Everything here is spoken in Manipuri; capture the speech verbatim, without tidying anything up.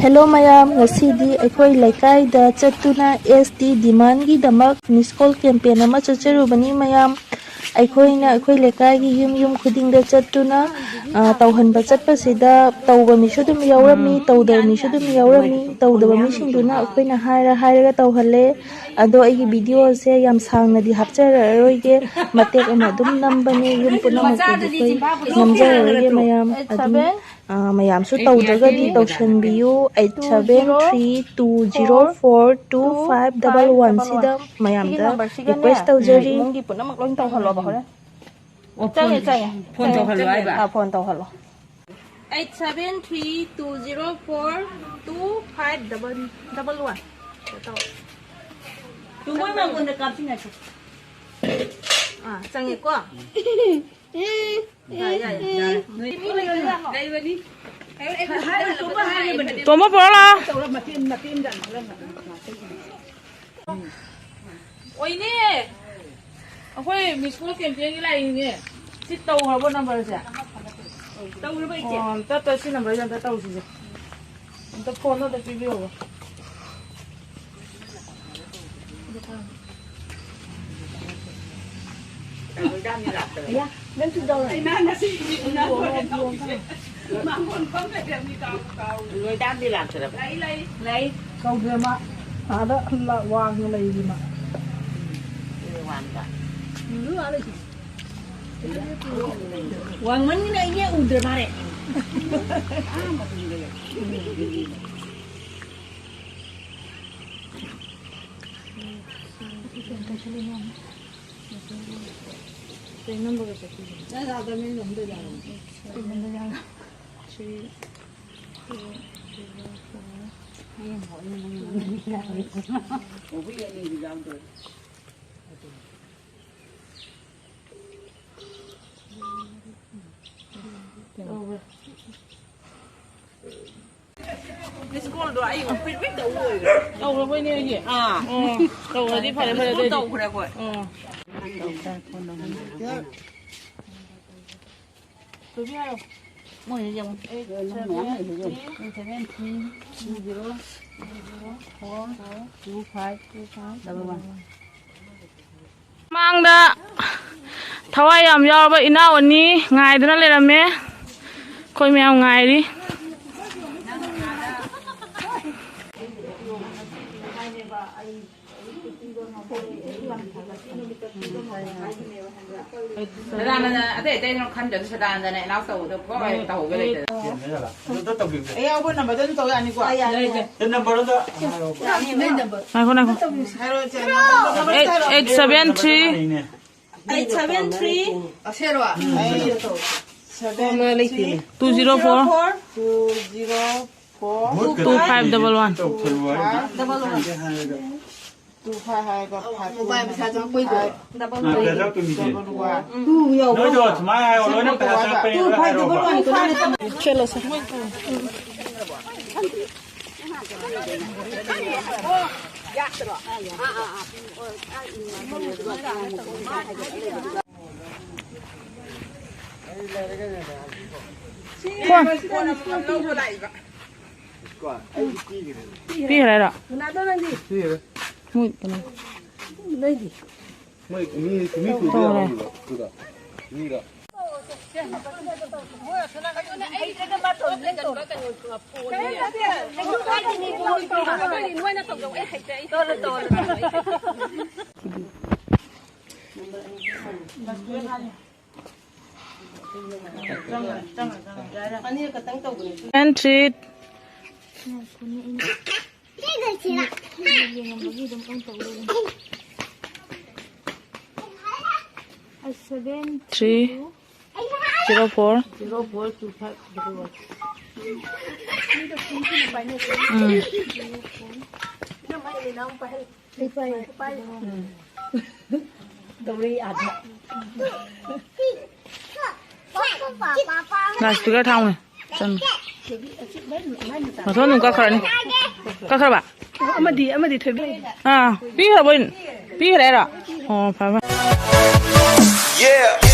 ꯍꯦꯜꯂꯣ ꯃꯌꯥꯝ, ꯉꯁꯤꯗꯤ ꯑꯩꯈꯣꯏ ꯂꯩꯀꯥꯏꯗ ꯆꯠꯇꯨꯅ ꯑꯦꯁ ꯇꯤ ꯗꯤꯃꯥꯟꯒꯤꯗꯃꯛ ꯃꯤꯁ ꯀꯣꯜ ꯀꯦꯝꯄꯦꯟ ꯑꯃ ꯆꯠꯆꯔꯨꯕꯅꯤ ꯃꯌꯥꯝ꯫ ꯑꯩꯈꯣꯏꯅ ꯑꯩꯈꯣꯏ ꯂꯩꯀꯥꯏꯒꯤ ꯌꯨꯝ ꯌꯨꯝ ꯈꯨꯗꯤꯡꯗ ꯆꯠꯇꯨꯅ, ꯑ, ꯇꯧꯍꯟꯕ ꯆꯠꯄꯁꯤꯗ ꯇꯧꯕ ꯃꯤꯁꯨ ꯑꯗꯨꯝ ꯌꯥꯎꯔꯝꯃꯤ, ꯇꯧꯗꯕ ꯃꯤꯁꯨ ꯑꯗꯨꯝ ꯌꯥꯎꯔꯝꯃꯤ꯫ ꯇꯧꯗꯕ ꯃꯤꯁꯤꯡꯗꯨꯅ ꯑꯩꯈꯣꯏꯅ ꯍꯥꯏꯔ ꯍꯥꯏꯔꯒ ꯇꯧꯍꯜꯂꯦ꯫ ꯑꯗꯣ ꯑꯩꯒꯤ ꯚꯤꯗꯤꯑꯣꯁꯦ ꯌꯥꯝ ꯁꯥꯡꯅꯗꯤ ꯍꯥꯞꯆꯔꯔꯣꯏꯒꯦ, ꯃꯇꯦꯛ ꯑꯃ ꯑꯗꯨꯝ ꯅꯝꯕꯅꯦ꯫ ꯌꯨꯝ ꯄꯨꯝꯅꯃꯛꯇꯗꯤ ꯑꯩꯈꯣꯏ ꯅꯝꯖꯔꯔꯣꯏꯒꯦ ꯃꯌꯥꯝ꯫ ꯑꯗꯨꯝ, ꯑ, ꯃꯌꯥꯝꯁꯨ ꯇꯧꯗ꯭ꯔꯒꯗꯤ ꯇꯧꯁꯟꯕꯤꯌꯨ꯫ Eight seven three two zero four two five double one ꯁꯤꯗ ꯃꯌꯥꯝꯗ ꯔꯤꯀ꯭ꯋꯦꯁ ꯇꯧꯖꯔꯤ꯫ ꯏꯃꯨꯡꯒꯤ ꯄꯨꯝꯅꯃꯛ ꯂꯣꯏ ꯇꯧꯍꯜꯂꯣꯕ ꯍꯣꯔꯦꯟ꯫ ꯑꯣ, ꯆꯪꯉꯦ, ꯐꯣꯟ, ꯆꯪꯉꯦ, ꯐꯣꯟ ꯆꯪꯉꯦ, ꯇꯧꯍꯜꯂꯣ ꯆꯪꯉꯦ꯫ ꯍꯥꯏꯕ? ꯑꯥ, ꯐꯣꯟ ꯇꯧꯍꯜꯂꯣ꯫ Eight seven three two zero four two five double double one. ꯇꯨ ꯃꯣꯏ ꯃꯥꯡꯒꯣꯟꯗ ꯀꯥꯞꯁꯤꯟꯅꯁꯤ꯫ ꯑꯥ, ꯆꯪꯉꯦꯀꯣ? ꯌꯥꯏ, ꯌꯥꯏ, ꯌꯥꯏ꯫ ꯅꯣꯏ ꯂꯩꯕꯅꯤ꯫ ꯇꯣꯝꯕ ꯄꯨꯔꯛꯑꯣ ꯂꯥꯛꯑꯣ꯫ ꯑꯣꯏꯅꯦ꯫ ꯑꯩꯈꯣꯏ ꯃꯤꯁ ꯀꯣꯜ ꯀꯦꯝꯄꯦꯟꯒꯤ ꯂꯥꯛꯏꯅꯦ꯫ ꯁꯤ ꯇꯧꯈ꯭ꯔꯕꯣ ꯅꯝꯕꯔꯁꯦ? ꯇꯧꯈ꯭ꯔꯕ ꯏꯆꯦ? ꯑꯣ, ꯑꯝꯇ, ꯑꯝꯇ ꯁꯤ ꯅꯝꯕꯔꯁꯦ ꯑꯝꯇ ꯇꯧꯁꯤꯁꯦ꯫ ꯑꯝꯇ ꯐꯣꯟꯗꯣ ꯑꯝꯇ ꯄꯤꯕꯤꯌꯣꯕ꯫ ꯂꯣꯏꯗꯥꯝꯗꯤ ꯂꯥꯛꯇ꯭ꯔꯕ? ꯑꯌꯥ, ꯅꯪ ꯁꯤ ꯇꯧꯔꯣ꯫ ꯃꯥꯡꯒꯣꯟ ꯐꯝ ꯂꯩꯔꯝꯃꯤ, ꯀꯥꯎꯕꯨ ꯀꯥꯎꯔꯦ꯫ ꯂꯣꯏꯗꯥꯝꯗꯤ ꯂꯥꯛꯇ꯭ꯔꯕ? ꯂꯩ, ꯂꯩ꯫ ꯂꯩ꯫ ꯇꯧꯗ꯭ꯔꯦ ꯃꯥ꯫ ꯑꯥꯗ ꯋꯥꯡꯅ ꯂꯩꯔꯤ ꯃꯥ꯫ ꯋꯥꯡꯗ꯫ ꯎꯝ, ꯑꯥ ꯂꯩꯁꯤ꯫ ꯋꯥꯡꯃꯟꯒꯤꯅ ꯑꯩ ꯌꯦꯛ ꯎꯗ꯭ꯔꯦ ꯃꯥꯔꯦ꯫ ꯑꯥ ꯃꯇꯨꯡꯗ ꯂꯩ꯫ ꯀꯩ ꯅꯝꯕꯔꯒ ꯆꯠꯄꯤꯒꯦ? ꯅꯪ ꯑꯥꯗ ꯃꯤ ꯅꯝꯗꯣꯏꯖꯥꯠꯂꯣ? ꯀꯩ number three? Four, zero, zero, ꯐꯣꯔ꯫ ꯑꯩ ꯌꯥꯝ ꯍꯣꯠꯅꯕ ꯉꯝꯗꯕꯅꯤꯅ꯫ ꯀꯣꯕꯤ ꯑꯅꯤꯗꯤ ꯌꯥꯎꯗ꯭ꯔꯦ꯫ ꯇꯧꯕ꯭ꯔꯥ? ꯃꯤꯁ ꯀꯣꯜꯗꯣ ꯑꯩ ꯑꯃꯨꯛ ꯄꯤꯠ ꯄꯤꯠ ꯇꯧ ꯂꯣꯏꯔꯦ꯫ ꯇꯧꯔꯕꯣꯏꯅꯦ ꯑꯩꯒꯤ? ꯑꯥ꯫ ꯑꯣ, ꯇꯧꯔꯗꯤ ꯐꯔꯦ, ꯐꯔꯦ, ꯃꯤꯁ ꯀꯣꯜ ꯑꯗꯨꯑꯣꯏꯗꯤ꯫ ꯇꯧꯈ꯭ꯔꯦ ꯑꯩꯈꯣꯏ꯫ ꯑꯣ꯫ ꯊꯣꯏꯕꯤ ꯍꯥꯏꯌꯣ꯫ ꯃꯣꯏꯁꯦ ꯌꯦꯡꯉꯨ꯫ Eight seven three, seven three, two zero, two zero, four, two five, two five, double one. ꯃꯃꯥꯡꯗ ꯊꯋꯥꯏ ꯌꯥꯝ ꯌꯥꯎꯔꯕ ꯏꯅꯥꯎ ꯑꯅꯤ ꯉꯥꯏꯗꯨꯅ ꯂꯩꯔꯝꯃꯦ꯫ ꯑꯩꯈꯣꯏ ꯃꯌꯥꯝ ꯉꯥꯏꯔꯤ꯫ ꯁꯗꯥꯅꯟꯗꯅ ꯑꯇꯩ ꯑꯇꯩꯗꯅ ꯈꯟꯗ꯭ꯔꯁꯨ ꯁꯗꯥꯅꯟꯗꯅ ꯑꯦꯅꯥꯎꯟꯁ ꯇꯧꯕꯗꯣ ꯀꯣꯛ ꯍꯦꯛ ꯇꯧꯍꯧꯒꯦ ꯂꯩꯇꯅ꯫ ꯑꯗꯨ ꯑꯝꯇ ꯇꯧꯕꯤꯌꯨꯁꯦ꯫ ꯑꯌꯥꯎꯕ ꯅꯝꯕꯔꯗꯣ ꯑꯗꯨꯝ ꯇꯧ ꯌꯥꯅꯤꯀꯣ? ꯁꯦ ꯅꯝꯕꯔꯗꯣ ꯑꯝꯇ ꯍꯥꯏꯔꯛꯑꯣ꯫ ꯉꯥꯏꯈꯣ, ꯉꯥꯏꯈꯣ꯫ ꯍꯥꯏꯔꯛꯑꯣ, ꯁꯦ ꯅꯝꯕꯔꯗꯣ eight eight seven three. Eight seven three. ꯑꯁꯦꯔꯣ? Eight seven three. Two zero four. Two zero four. Two five double one. Two five ꯍꯥꯏꯔꯒ ꯐꯥꯏꯚ꯫ ꯃꯣꯕꯥꯏꯜ ꯄꯩꯁꯥ ꯆꯪꯉꯛꯄꯩꯗꯣ꯫ Double one. ꯅꯣꯏꯗꯣ ꯁꯨꯃꯥꯏꯅ ꯍꯥꯏꯌꯣ, ꯂꯣꯏꯅ ꯄꯩꯁꯥ ꯆꯪꯉꯛꯄꯅꯦ, ꯂꯣꯏ ꯍꯥꯏꯔꯣꯕ꯫ ꯆꯠꯂꯣ, ꯁꯦ꯫ ꯄꯤꯈ꯭ꯔꯦꯔꯣ? ꯃꯣꯏ ꯀꯩꯅꯣ꯫ ꯃꯣꯏ ꯃꯤ, ꯃꯤ ꯇꯧꯔꯦ꯫ ꯄꯨꯗꯣꯏꯔꯣ? ꯃꯤꯔꯣ? ꯑꯅꯤꯔꯛ ꯈꯛꯇꯪ ꯇꯧꯕꯅꯦ꯫ And three. ꯌꯦꯡꯉꯝꯕꯒꯤ ꯑꯗꯨꯝ ꯑꯣꯟ ꯇꯧ ꯂꯩꯔꯦ꯫ Eight seven three zero four. Zero four two five zero one. ꯎꯝ꯫ ꯂꯥꯎꯠ ꯏꯁꯄꯤꯀꯔ ꯊꯥꯎꯅꯦ꯫ ꯆꯟ꯫ ꯃꯊꯣꯟ ꯑꯗꯨꯝ ꯀꯛꯈ꯭ꯔꯅꯤ꯫ ꯀꯛꯈ꯭ꯔꯕ? ꯑꯃꯗꯤ, ꯑꯃꯗꯤ ꯊꯣꯏꯕꯤ꯫ ꯑꯥ, ꯄꯤꯈ꯭ꯔꯕꯣ? ꯄꯤꯈ꯭ꯔꯦ ꯍꯥꯏꯔꯣ? ꯑꯣ, ꯐꯔꯦ, ꯐꯔꯦ꯫ Yeah.